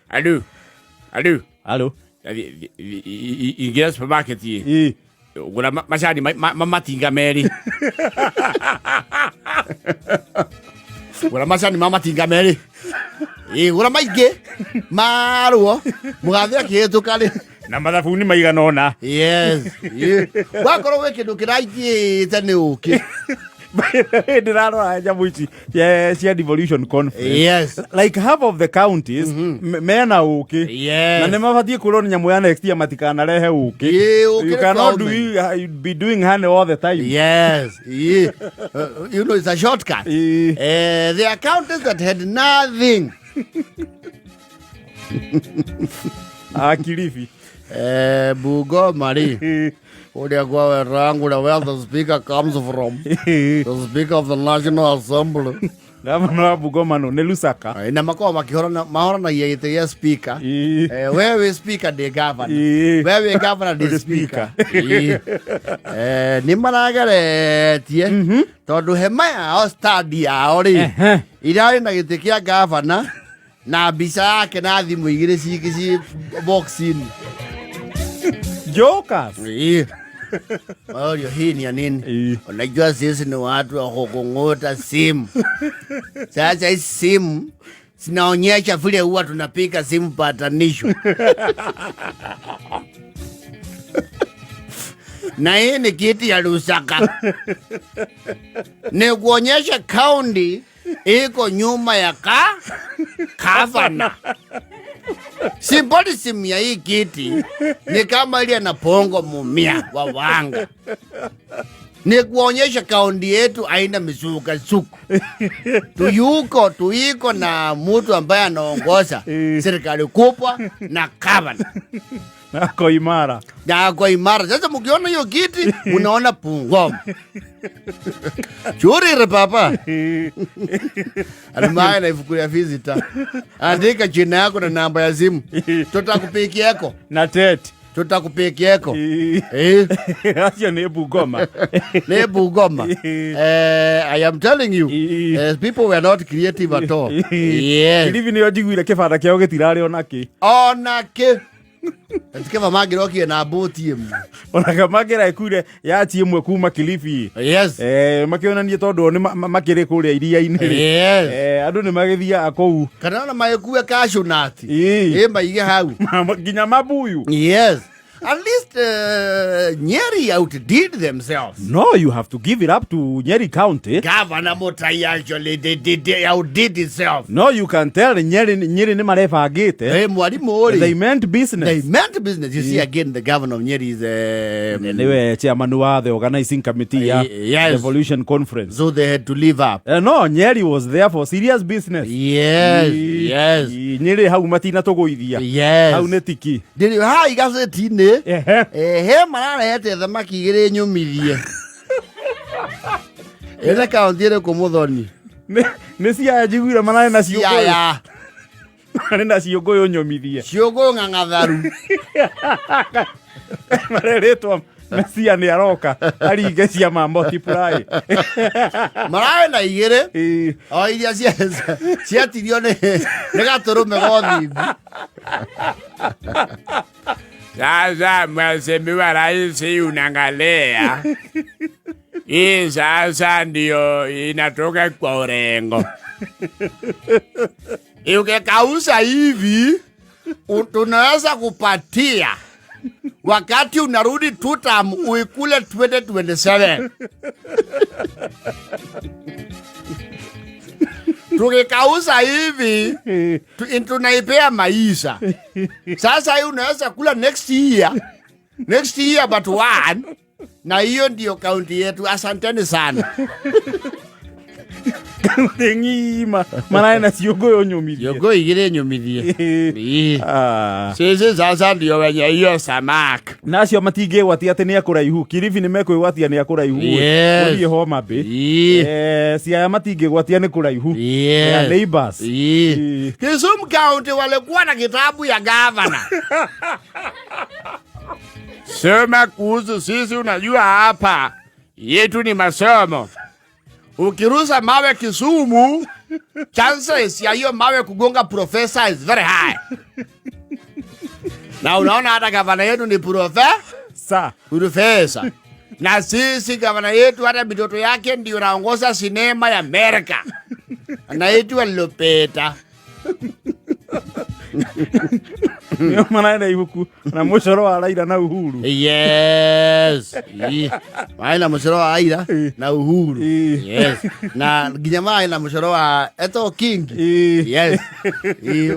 Alo. Alo. Alo. Ingĩra supermarket ĩ. Gũra macani ma matinga merĩ. Gũra macani ma matinga merĩ. Ĩ, gũra maingĩ marũo mũgathe akĩhĩtũka rĩ. Na mathabuni maigana ũna. Yes. Wakorwo gwĩ kĩndũ kĩraingĩte nĩ ũkĩ. Ndĩrarora nyamũ ici cia devolution conference. Like half of the counties mena ũkĩ. Na nĩ mabatiĩ kwĩrwo nĩ nyamũ ya next year matikanarehe ũkĩ. Ĩ, ũkĩ You nĩ cannot do, government. you be doing honey all the time. Yes. Yeah. You know, it's a shortcut. There are counties that had nothing. Ah, Kilifi. Bungoma rĩ, kũrĩa kwa Wetangula, where the speaker comes from, the speaker of the National Assembly. Gavana wa Bungoma no nĩ Lusaka. Na makoragwo makĩhorana mahoranagia gĩtĩ gĩa speaker. We wĩ speaker, ndĩ governor. We wĩ governor, ndĩ Ndĩ speaker. Nĩ marageretie tondũ hema yao, stand yao rĩ, irarĩ na gĩtĩ kĩa governor na mbica yake na thimũ igĩrĩ ci box-inĩ. Jokers. Mario, hii ni ya nini? Unajua sisi ni watu wa kukung'uta simu. Sasa hizi simu zinaonyesha vile huwa tunapiga simu patanisho. Na hii ni kiti ya Lusaka. Ni kuonyesha kaunti iko nyuma ya gavana. Symbolism ya hii kiti ni kama ile na Pongo Mumia wa Wanga. Ni kuonyesha kaunti yetu haina misukosuko. Tuiko na mtu ambaye anaongoza serikali kubwa na gavana. Ako imara. Na ako imara. Sasa mkiona hiyo kiti mnaona Bungoma. Churire papa. Alimaye na ifuku ya visitor. Andika jina yako na namba ya simu. Tutakupikieko. Na tete. Tutakupikieko. Acio nĩ Bungoma. Nĩ Bungoma. I am telling you, people were not creative at all. Yes. Kilifi nĩyo njiguire kĩbanda kĩao gĩtirarĩ ona kĩ. Ona kĩ. Tikeva mangĩrokire na mbũti ĩmwe. Ona kamangĩra ĩkuire yachi ĩmwe kuma Kilifi. Makĩonanie tondũ o nĩ makĩrĩ kũrĩa iria-inĩ rĩ. Andũ nĩ magĩthiaga kũu. Kana ona magĩkue cashew nut. Ĩ maige hau. Nginya mabuyu. Yes. At least Nyeri outdid themselves. No, you have to give it up to Nyeri County. Governor Mutai actually they outdid himself. No, you can tell Nyeri nĩ marebangĩte. Hey, mwalimu They ori. meant business. They meant business. You see, again, the governor of Nyeri is Niwe chairman wa the organizing committee ya Devolution Conference. So they had to live up. No, Nyeri was there for serious business. Nyeri hau matina tũgũithia. Hau nĩ tiki. Ndĩrĩ ha igazeti-inĩ. He mararehete thamaki igĩrĩ nyũmithie. Ĩna kaunti ĩrĩkũ, Mũthoni? Nĩ Siaya njiguire mararĩ na ciũngũyũ. Siaya. Mararĩ na ciũngũyũ nyũmithie. Ciũngũyũ ng'ang'atharu. Marerĩtwo Mesia nĩ aroka aringe ciama multiply. Mararĩ na igĩrĩ. O iria ciatirio nĩ gatũrũme gothingu. Sasa mheshimiwa rais, unaangalia hii sasa ndio inatoka kwa Orengo. Ukikausa hivi tunaweza kupatia wakati unarudi tutam uikule 2027. Tukikausa hivi tunaipea maisha. Sasa hii unaweza kula next year. Next year but one. Na hiyo ndio kaunti yetu. Asanteni sana. Kaunti ng'ima mararĩ na ciũngũyũ nyũmithie. Ciũngũyũ igĩrĩ nyũmithie. Sisi sasa ndio wenye hiyo samaki. Na acio matingĩgwatia atĩ nĩ akũraihu. Kilifi nĩ mekwĩgwatia nĩ akũraihu. Gũthiĩ Homa Bay. Siaya matingĩgwatia nĩ kũraihu. They are neighbors. Kisumu County walikuwa na kitabu ya governor. Sema kuhusu sisi, unajua hapa yetu ni masomo. Ukirusa mawe Kisumu, Chances ya hiyo mawe kugonga profesa is very high. Na unaona hata gavana yetu ni Sa. profesa. Na sisi gavana yetu hata mitoto yake ndio naongoza sinema ya Amerika. Anaitwa Lupita. Nĩo maraenda ibuku na mũcoro wa Raila na Uhuru. Yes. Maĩ na mũcoro wa Raila na Uhuru. Yes. Na nginya maĩ na mũcoro wa Eto King. Yes.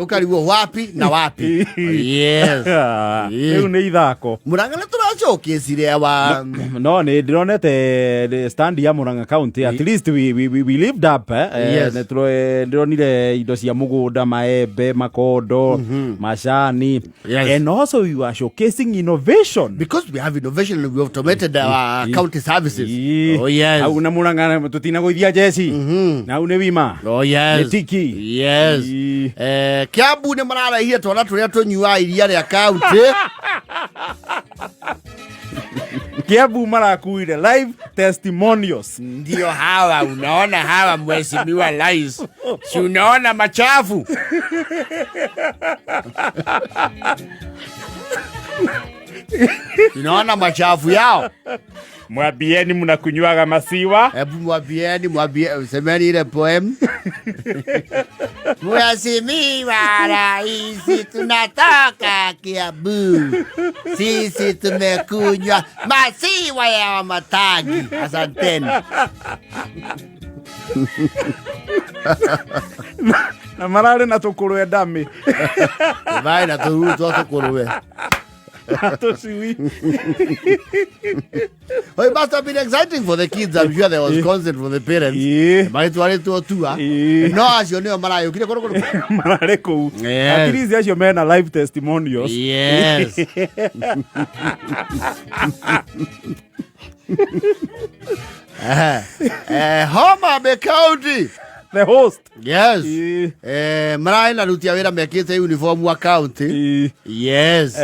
Ũkarigwo wapi na wapi. Yes. Rĩu nĩ ithako. Murang'a nĩ tũracokecire wa No nĩ ndĩronete the stand ya Murang'a County, at least we lived up, eh. Yes. Ndĩronire indo cia mũgũnda, maembe, makondo, macani. Yes. And also we were showcasing innovation. Because we have innovation and we automated our county services. Oh yes. Hau na Murang'a tũtinagũithia jeci. Na hau nĩ wima. Oh yes. Nĩ tiki. Yes. Kiambu nĩ mararehire twana tũrĩa tũnyuaga iria rĩa county. Kiambu marakuire live testimonials. Ndio hawa unaona hawa, mheshimiwa rais, si unaona machafu? Unaona machafu yao. Mwambieni mnakunywaga masiwa. Hebu mwambieni, mwambie, semeni ile poem. Mheshimiwa Rais, tunatoka Kiambu. Sisi tumekunywa maziwa ya Wamatangi. Asanteni. Na mararĩ na tũkũrwe ndamĩ. Vai na tũruru twa tũkũrwe. Na tũcui. Oh, it must have been exciting for the kids. I'm sure there was consent for the parents. Magĩtwarĩtwo tua. No acio nĩo marayũkire kũrũ kũrũ. Mararĩ kũu. Yes. At least acio mena live testimonials. Yes. Homa Bay County. The host. Yes. Mararĩ na aruti a wĩra mekĩte uniform wa county. Yes.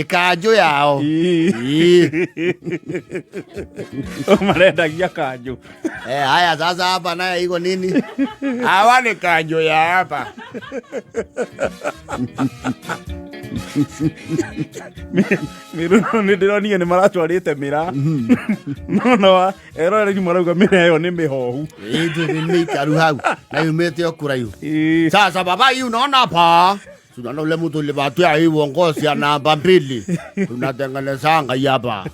Kanjũ yao. Marendagia kanjũ. Haya sasa hapa naye iko nini? Hawa ni kanjo ya hapa. Mĩrũrũ nĩ ndĩronire nĩ maratwarĩte mĩra, no eroreri marauga mĩra ĩyo nĩ mĩhohu. Ĩndĩ nĩ mĩikaru hau na yumĩte o kũraihu. Sasa baba, hii unaona hapa? Tunaona ule mtu ulipatia hii uongozi ya namba 2. Tunatengenezanga hii hapa.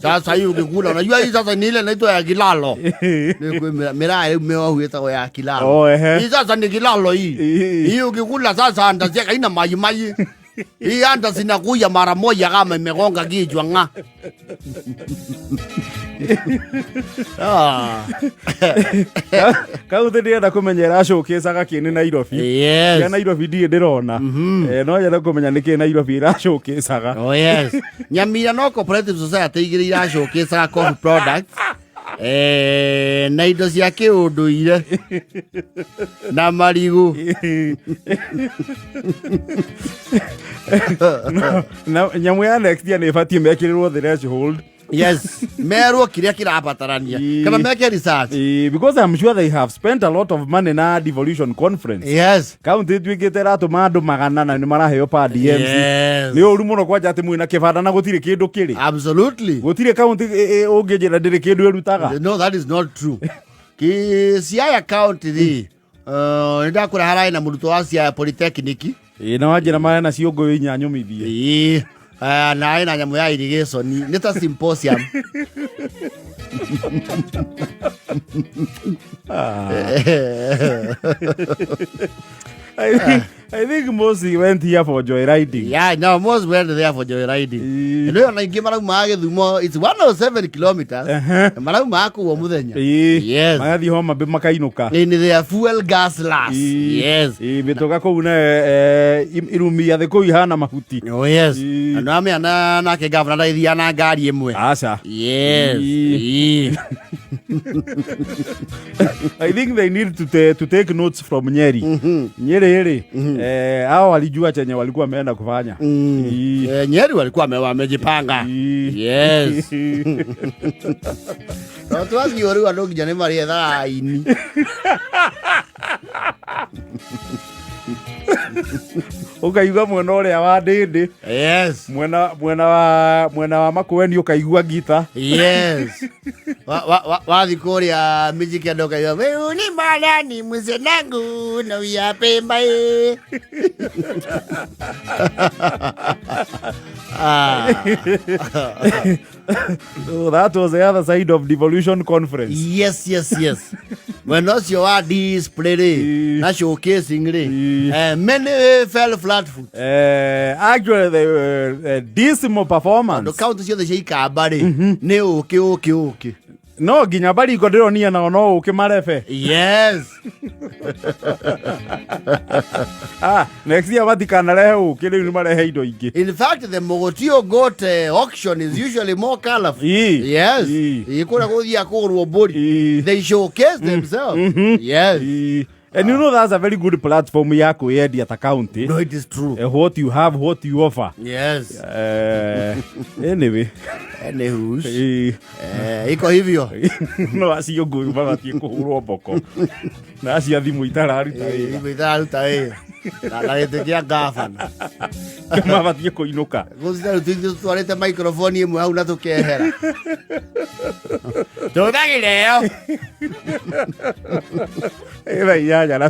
Sasa hii ukikula, unajua hii sasa ni ile inaitwa ya kilalo. Ni kwa miraa ile mmeohu ĩtagwo ya kilalo. Oh, ehe. Hii sasa ni kilalo hii. Hii ukikula sasa andazi yake haina maji maji. Hii andazi inakuja mara moja kama imegonga kichwa ng'a. Kaunti ndĩrenda kũmenya ĩracũkĩcaga kĩ nĩ Nairobi. Yes. Ya Nairobi ndirĩ ndĩrona. No nyende kũmenya nĩkĩ Nairobi ĩracũkĩcaga. Oh yes. Nyamira no cooperative society igĩrĩ iracũkĩcaga coffee products. Na indo cia kĩũndũire na marigũ. Na nyamũ ya next year nĩ ĩbatiĩ mekĩrĩrwo threshold. Yes, merwo kĩrĩa kĩrabatarania kana meke research. Because I'm sure they have spent a lot of money na devolution conference. Yes. Kaunti ĩtuĩkĩte ĩratũma andũ magana na nĩ maraheo per DMC. Yes. Nĩ ũru mũno kwanja atĩ mwĩna kĩbanda na gũtirĩ kĩndũ kĩrĩ. Absolutely. Gũtirĩ kaunti ũngĩnjĩra ndĩrĩ kĩndũ ĩrutaga. No, that is not true. Ki Siaya County rĩ, nĩ ndakũra hararĩ na mũrutwo wa Siaya Polytechnic. Ĩ, na wanjĩra marĩa na ciũngũyũ inya nyũmithie. Ĩĩ, na arĩ na nyamũ ya irrigation nĩ ta symposium. I think most went here for joyriding. Yeah, no, most went there for joyriding. Nĩ ona ingĩ maraumaga Gĩthumo, it's 107 kilometers. Maraumaga kũu o mũthenya. Yes. Magathiĩ Homa Bay makainũka. In their fuel gas last. Yes. Mĩtũga kũu na irumia thĩ kũu ihana mahuti. Oh yes. Andũ amea na nake gavana ndaithiaga na ngari ĩmwe. Aca. Yes. I think they need to take notes from Nyeri. Nyeri rĩ, hao walijua chenye walikuwa wameenda kufanya. Nyeri walikuwa wamejipanga. Yes. No twathiĩ rĩu andũ nginya nĩ marĩethaga aini. Ũkaigua mwena ũrĩa wa ndĩndĩ. Yes. Mwena wa Makueni ũkaigua ngita. Yes. Wathi kũrĩa Mijikenda ũkaigua wewe ni malani mwenzenangu na uyapemba e. Ah. So that was the other side of devolution conference. Yes. Mwena ũcio wa display rĩ na showcasing rĩ, many fell flat foot. Actually the dismal performance. Tondũ kaunti ciothe cia Ikamba rĩ, nĩ ũkĩ ũkĩ ũkĩ. No nginya Baringo ndĩronia nao no ũkĩ marebe. Yes. Ah, next year matikanarehe ũkĩ, rĩu nĩ marehe indo ingĩ. In fact, the Mogotio goat auction is usually more colorful. Yes. Ii, kũrĩa gũthiaga kũgũrwo mbũri. They showcase themselves. Yes. Ii. And you know that's a very good platform ya kwĩyendia ta county. No, it is true. What you have, what you offer. Yes. Anyway. Anywho's. Eh, iko hivyo. No acio ngũĩ mabatiĩ kũhũrwo mboko na acio a thimũ itararuta wĩra. Thimũ itararuta wĩra. Na gĩtĩ kĩa gavana. Mabatiĩ kũinũka. Gũcita rĩu tũithuĩ tũtwarĩte microphone ĩmwe hau na tũkehera. Tũthagĩre ĩyo. Ĩthaa 8 na